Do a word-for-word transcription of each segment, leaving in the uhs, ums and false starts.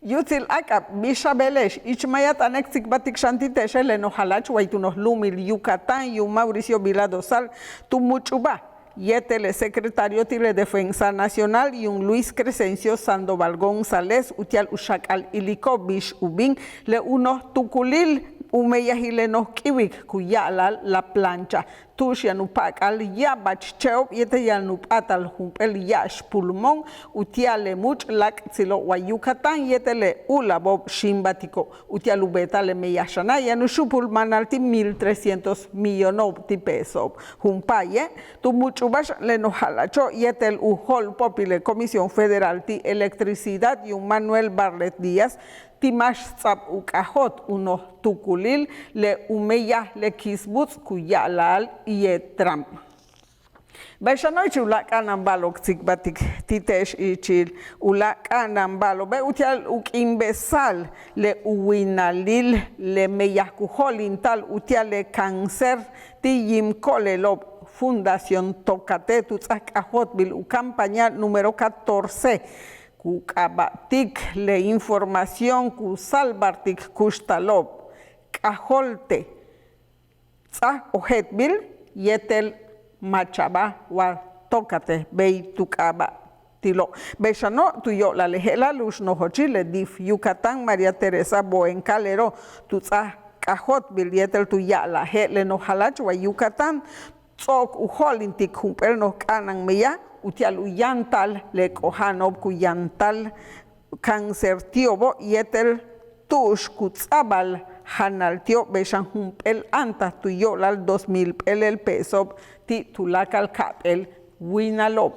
Yutsil áak'ab, bix a beele'ex. Ich maaya t'aane' k tsikbaltik xan ti' te'exe' le noj jala'ach way tu noj lu'umil Yucatán yuum Mauricio Vila Dosal tu much'ubáa yéetel le secretario ti' le Defensa Nacional yuum Luis Crescencio Sandoval González utia'al u xak'al iliko'ob bix u bin le u noj tuukulil u meyajil le noj k'iwik ku ya'ala'al La Plancha, tu'ux yaan u pa'ak'al ya'abach che'ob yéetel yaan u p'áatal jump'éel ya'ax pulmón utia'al le múuch' láak'tsilo'ob wa Yucatán yéetel le u'ula'abo'ob xíimbaltiko'ob utia'al u beeta'al le meyaj xana' yaan u xu'upul maanal ti' mil trescientos millono'ob ti' peso'ob. Jun paaye' tu much'ubáa xan le noj jala'acho' yéetel u jo'olpóopil le Comisión Federal ti' Electricidad yuum Manuel Barlet Díaz ti' máax ts'a'ab u k'ajóot u noj tuukulil le u meyaj le kisbuts' ku ya'ala'al IETRAM. Bey xano' ichil u láak' k'a'ana'an ba'alo'ob k tsikbaltik ti' te'ex ichil u láak' k'a'ana'an ba'alo'obe' utia'al u k'iimbesa'al le u winalil le meyaj ku jo'olinta'al utia'al le cáncer ti' yim ko'olelo'ob Fundación Tócate tu ts'áaj k'ajóoltbil u campaña número catorce ku k'aaba'tik le información ku saalbartik kuxtalo'ob, k'ajóolte, ts'áaj ojéeltbil yéetel Machaba wa Tócate bey tu k'aaba'tilo'ob. Bey xano' tu yo'olal le je'ela' lu'ux nojochil le DIF Yucatán María Teresa Boén Calderó tu ts'áaj k'ajóoltbil yéetel tu ya'alaje' le noj jala'ach way Yucatán ts'o'ok u jo'olintik jump'éel noj k'a'ana'an meyaj utia'al u yantal le k'oja'ano'ob ku yantal cáncer ti'obo' yéetel tu'ux ku ts'a'abal janal ti'ob bey xan jump'éel áantaj tu yo'olal dos mil p'éelel peso'ob ti' tuláakal ka'ap'éel winalo'ob.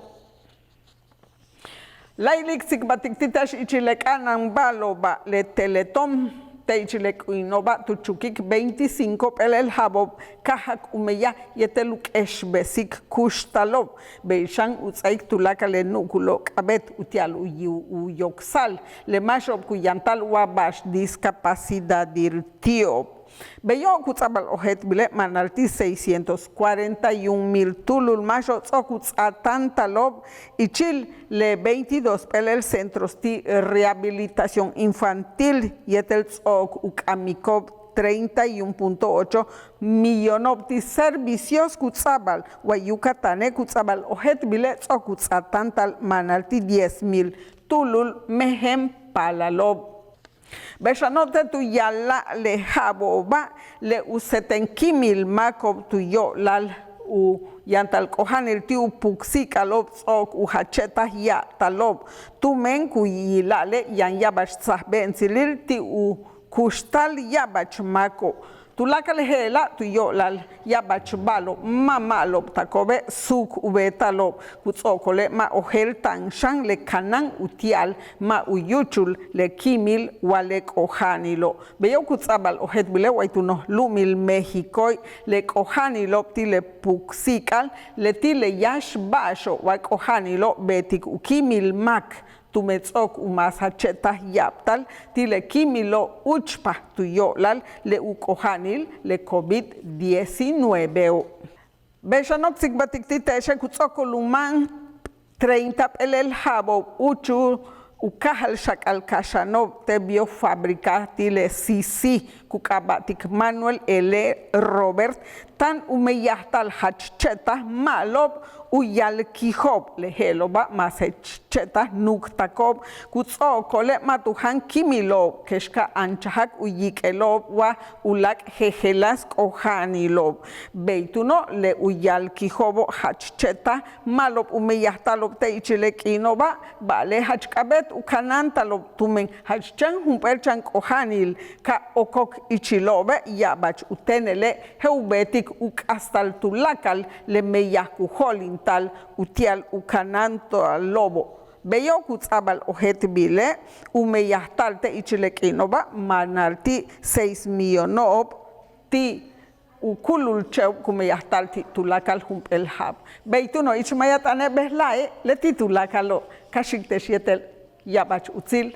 Láayli' k tsikbaltik ti' te'ex ichil le k'a'ana'an ba'alo'oba' le Teletón te' ichil le k'iino'oba' tu chukik veinticinco p'éelel ja'abo'ob káajak u meyaj yéetel u k'exbesik kuxtalo'ob bey xan u ts'áaik tuláakal le nu'ukulo'ob k'a'abéet utia'al u yoksa'al le máaxo'ob ku yantal wa ba'ax discapacidadil ti'ob. Beyo' ku ts'a'abal ojéeltbile' maanal ti' seiscientos cuarenta y un mil túulul máaxo'ob ts'o'ok u ts'aatáantalo'ob ichil le veintidós p'éelel centros ti' rehabilitación infantil yéetel ts'o'ok u k'amiko'ob treinta y un punto ocho millono'ob ti' servicios ku ts'a'abal way Yucatane' ku ts'a'abal ojéeltbile' ts'o'ok u ts'aatáantal maanal ti' diez mil túulul mejen paalalo'ob. Bey xano' te' tu ya'alaj le ja'abo'oba' le u seten kíimil máako'ob tu yo'olal u yantal k'oja'anil ti' u puksi'ik'alo'ob ts'o'ok u jache'taj ya'abtalo'ob tumen ku yila'ale' yaan ya'abach tsajbe'entsilil ti' u kuxtal ya'abach máako'ob. Tuláakal je'ela' tu yo'olal ya'abach ba'alo'ob ma' ma'alobtako'obe' suuk u beeta'alo'ob ku ts'o'okole' ma' ojéelta'an xan le kanáan utia'al ma' u yúuchul le kíimil wa le k'oja'anilo'. Beyo' ku ts'a'abal ojéeltbile' way tu noj lu'umil Méxicoe' le k'oja'anilo'ob ti' le puksi'ik'al leti' le yáax ba'axo'ob wa k'oja'anilo'ob beetik u kíimil máak tumen ts'o'ok u maas jache'taj ya'abtal ti' le kíimilo' úuchpaj tu yo'olal le u k'oja'anil le covid diecinueveo'. Bey xano' k tsikbaltik ti' te'exe' ku ts'o'okol u máan treinta p'éelel ja'abo'ob úuchul u káajal xak'al kaxano'ob te' biofábrica ti' le Sisi ku k'aaba'tik Manuel L. Robert táan u meyajta'al jach che'taj ma'alob u yalkijo'ob le je'elo'oba' maas jach che'taj nuuktako'ob ku ts'o'okole' ma' tu jan kíimilo'ob kex ka anchajak u yiik'elo'ob wa u láak' jejeláas k'oja'anilo'ob. Bey túuno' le u yalkijo'obo' jach che'taj ma'alob u meyajta'alo'ob te' ichil le k'iino'oba' ba'ale' jach k'a'abéet u kanáantalo'ob tumen jach chéen jump'éel chan k'oja'anil ka okok ichilo'obe' ya'abach u téenele' je'el u beetik u k'astal tuláakal le meyaj ku jo'olinta'al utia'al u kanáantalo'obo'. Beyo' ku ts'a'abal ojéeltbile' u meyajta'al te' ichil le k'iino'oba' maanal ti' seis millono'ob ti' u kúulul che'ob ku meyajta'al ti' tuláakal jump'éel ja'ab. Bey túuno' ich maaya t'aane' bejla'e' leti' tuláakalo' ka xi'ik te'ex yéetel ya'abach utsil